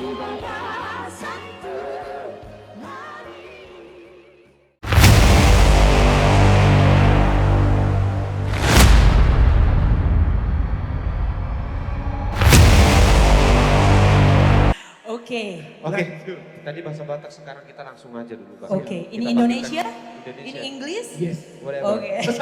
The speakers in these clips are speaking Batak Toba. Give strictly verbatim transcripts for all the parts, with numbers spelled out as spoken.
Oke. Oke. Tadi bahasa Batak, sekarang kita langsung aja dulu, Bang. Oke, ini Indonesia? Ini English? Yes. Boleh, boleh. Oke.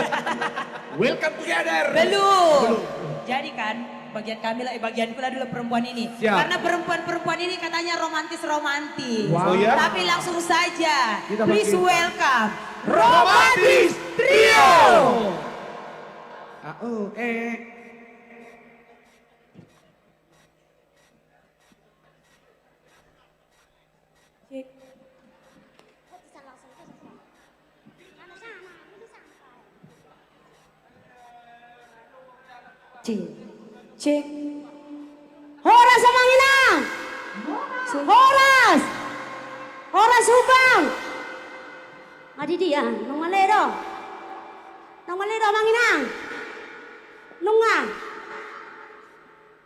Welcome together. Belum. Jadi kan, bagian kami lah, bagian pula dulu perempuan ini. Siap. Karena perempuan-perempuan ini katanya romantis-romantis. Wow. Oh, iya? Tapi langsung saja, please welcome Romantis Trio. Ah, oh, eh. Cek. Cek. Cek. Horas, Amang Inang. Horas. Horas, Hubang. Nga di dia, nunga male do. Nunga male do, Amang Inang. Nunga.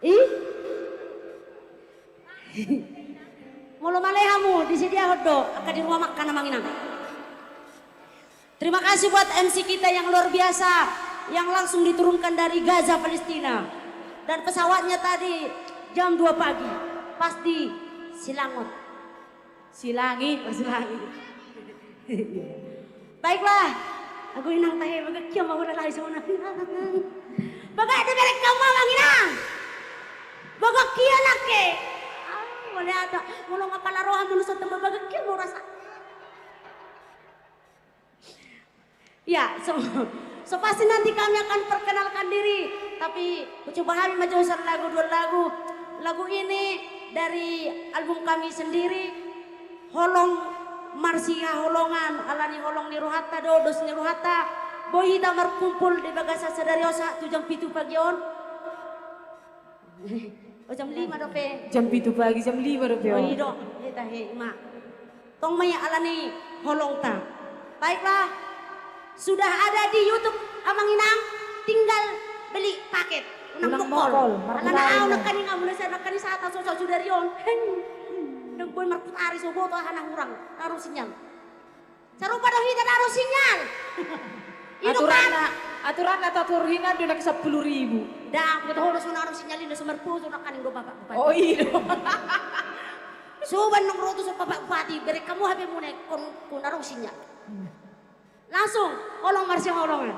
Ih. Molo male hamu, disediahon do angka di rumah makan, Amang Inang. Terima kasih buat M C kita yang luar biasa, yang langsung diturunkan dari Gaza, Palestina. Dan pesawatnya tadi jam dua pagi, pas di Silangot. Silangi, oh, Silangi. Baiklah. Ago Inang tahe, bagak hian ma hurang lae songon i. Bagak dibereng hamu, Amang Inang. Bagak hian nangkin. Ah, mauliate. Molo nga pala roha manusia tamba bagak hian ma hurasa. Ya, so, so pasti nanti kami akan perkenalkan diri, tapi coba hami ma jo satu lagu, dua lagu. Lagu ini dari album kami sendiri, Holong Marsihaholongan, ala ni holong ni rohanta do, dos ni rohanta, boi hita markumpul di bagasan sadari on sahat tu jam pitu pagi on. Oh, jam lima dope. Jam pitu pagi, jam lima dope. Oh, i do. Hita he, ima. Tong ma i ala ni holongta. Baiklah. Sudah ada di YouTube, Amang Inang, tinggal beli paket. Unang mokol. Unang mokol, marhurang. Alana au nangkaning, ahu na sai nangkaning sahat, so, so, sudari on. Heng. Ndang boi marputaran, so boto aha na hurang. Ndang adong sinyal. Sarupa do hita, ndang adong sinyal. Aturanna, aturanna tator hinan do nangkin sampulu ribu. Ndang, boto ho do so ndang adong sinyal i, so marpujur nangkaning do Bapak Bupati. Oh, i do. So, baen nang ro tu so Bapak Bupati, bereng hamu H P muna, ingkon, ingkon ndang adong sinyal. Langsung, Holong Marsihaholongan.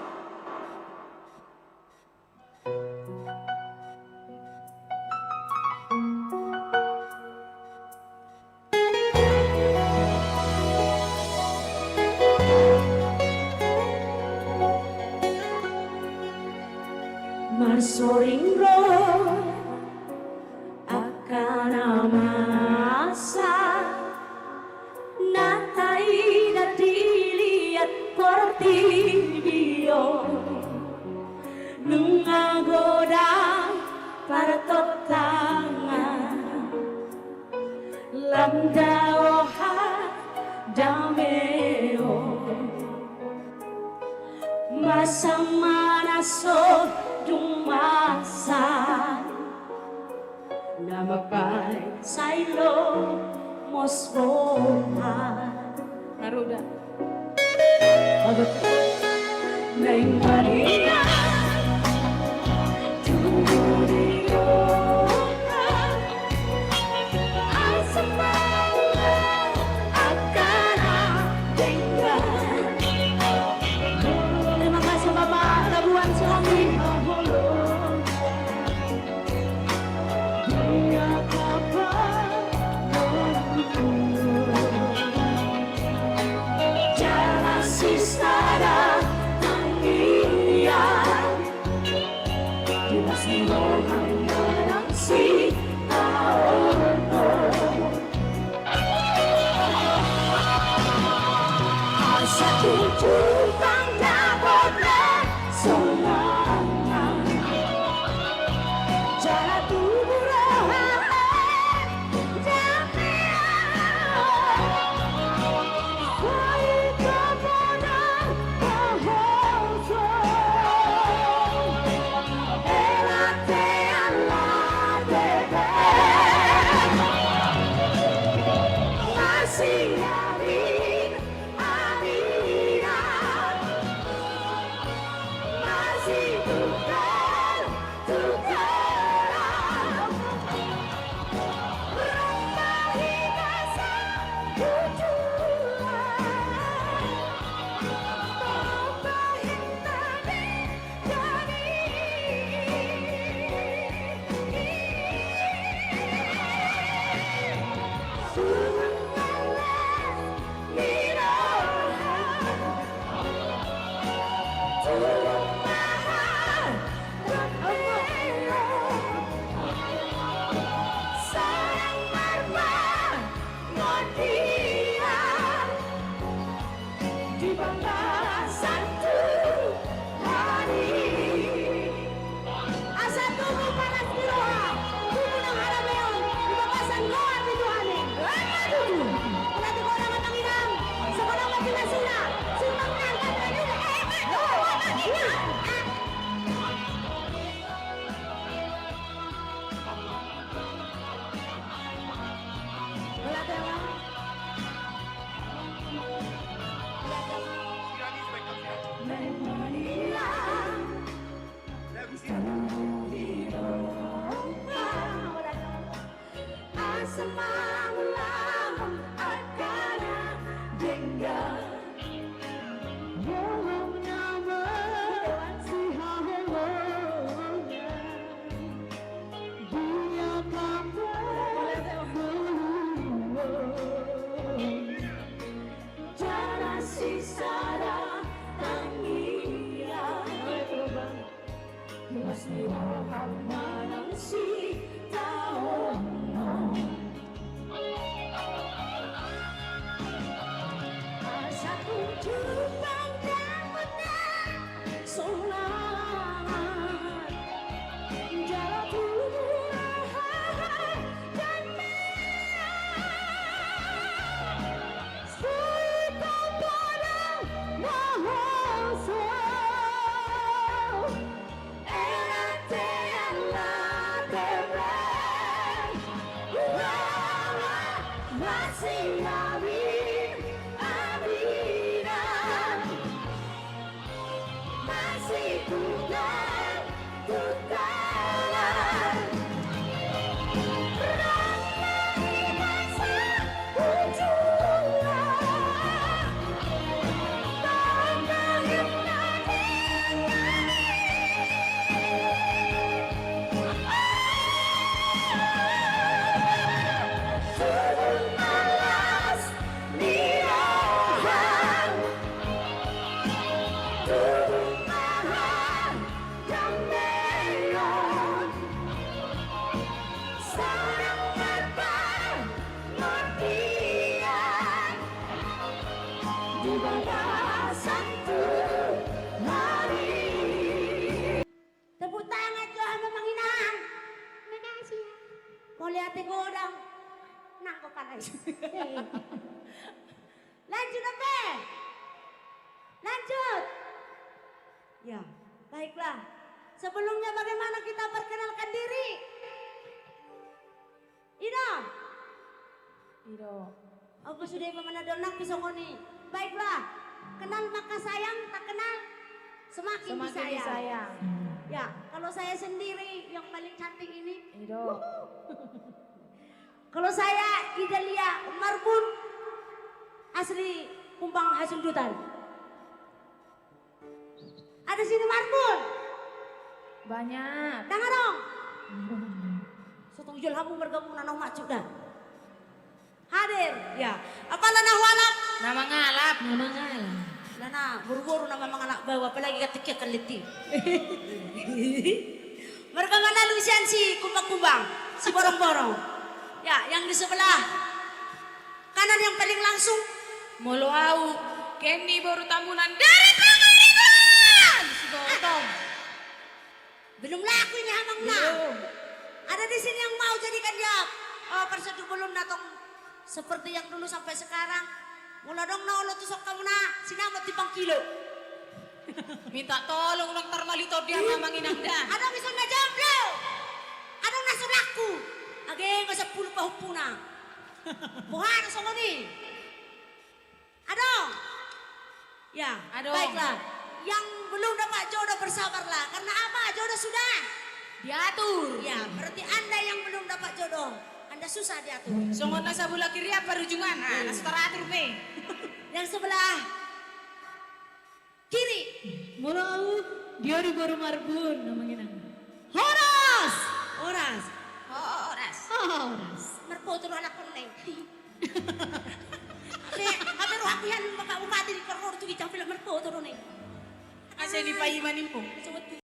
Marsoring ro angka na masa, na taida di liat portibi on, nunga godang partontangan, lam dao hadameon. Masa ma na so dung masa, na mambaen sai lomos roha. Garuda. Naeng maria. Terima kasih, Bapak Labuan Suami. Jala sisada tangiang. Semangulang angka na denggan. Holong nama sihaholongan. Dunia kata meluhur. Jala sisada tangiang. Las ni roha manang sitaonon. Asa tujuan dan menang solat. Jala tubuh raha dan menang. Sita pada mahoso. Tepuk tangan jo hamu amang inang. Makasih ya. Mauliate godang. Nangkok kan. Lanjut, Ape. Lanjut. Ya, baiklah. Sebelumnya bagaimana kita perkenalkan diri? Ido. Ido. Apa sudah iba mana donang pisongoni? Baiklah. Kenal maka sayang, tak kenal semakin disayang. Ya, kalau saya sendiri yang paling cantik ini. Ido. Kalau saya Idalia Marbun, asli Kumbang Hasundutan. Ada sini Marbun. Banyak. Dang adong. Sotong jol hamu marga muna na umacu da. Hadir, ya. Apala na hualap? Na mangalap. Na mangalap. Alana boruboru nama mangalap bau, apalagi katikkian kan leti. Marga Manalu sian si Kumbang-kumbang, si Borong-borong. Ya, yang di sebelah kanan yang paling langsung. Molo au, Kenny boru Tambunan dari Pangaribuan. Si Gotong. Belum laku ini amang na. Belum. Ada di sini yang mau jadikan dia, eh, persedu belum na tong seperti yang dulu sampai sekarang. Molo adong na olo tusuk hamu na sinamot di pangkilo. Minta tolong ulang tarmali todi amang inang da. Adong ison na jomblo. Adong na so laku. Age nga sampulu pahompuna. Boha do songon i? Adong. Ya, adong. Baiklah. Yang belum dapat jodoh bersabarlah. Karena apa? Jodoh sudah diatur. Ya, berarti Anda yang belum dapat jodoh, Anda susah diatur. Songon na sabola kiri apa ujungan? Ah, na so taratur be. Yang sebelah kiri. Molo au, Diori boru Marbun, amang inang. Horas! Horas. Horas. Horas. Marpoto do anak koneng. Hape, hape rohangku ian, maka upati di kornor tu ginjang pila marpoto do ne. Asa ni paima nimmu. Sobat ku.